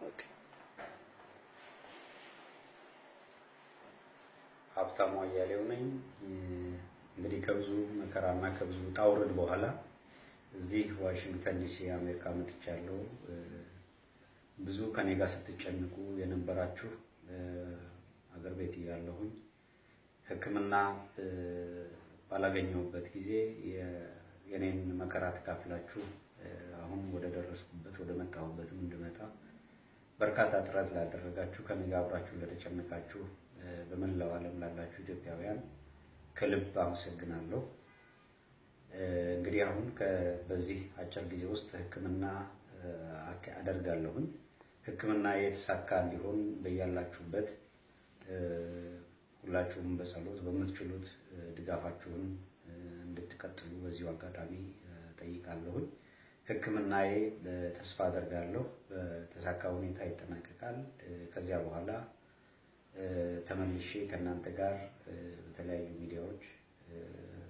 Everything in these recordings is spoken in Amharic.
Okay። ሀብታሙ አያሌው ነኝ። እንግዲህ ከብዙ መከራና ከብዙ ውጣ ውረድ በኋላ እዚህ ዋሽንግተን ዲሲ አሜሪካ መጥቻለሁ። ብዙ ከኔ ጋር ስትጨንቁ የነበራችሁ፣ አገር ቤት እያለሁኝ ሕክምና ባላገኘሁበት ጊዜ የኔን መከራ ተካፍላችሁ አሁን ወደ ደረስኩበት ወደ መጣሁበትም እንድመጣ በርካታ ጥረት ላደረጋችሁ፣ ከኔ ጋር አብራችሁ ለተጨነቃችሁ፣ በመላው ዓለም ላላችሁ ኢትዮጵያውያን ከልብ አመሰግናለሁ። እንግዲህ አሁን በዚህ አጭር ጊዜ ውስጥ ሕክምና አደርጋለሁኝ። ሕክምና የተሳካ እንዲሆን በያላችሁበት ሁላችሁም በጸሎት በምትችሉት ድጋፋችሁን እንድትቀጥሉ በዚሁ አጋጣሚ ጠይቃለሁኝ። ሕክምናዬ ተስፋ አደርጋለሁ በተሳካ ሁኔታ ይጠናቀቃል። ከዚያ በኋላ ተመልሼ ከእናንተ ጋር በተለያዩ ሚዲያዎች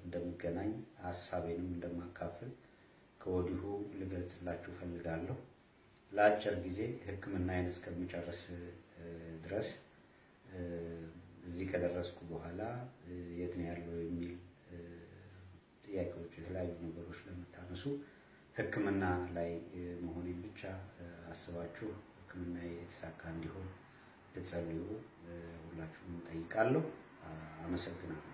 እንደምገናኝ፣ ሀሳቤንም እንደማካፍል ከወዲሁ ልገልጽላችሁ ፈልጋለሁ። ለአጭር ጊዜ ሕክምናዬን እስከምጨርስ ድረስ እዚህ ከደረስኩ በኋላ የት ነው ያለው የሚል ጥያቄዎች፣ የተለያዩ ነገሮች ለምታነሱ ሕክምና ላይ መሆኔን ብቻ አስባችሁ ሕክምና የተሳካ እንዲሆን ልትጸልዩ ሁላችሁም እጠይቃለሁ። አመሰግናለሁ።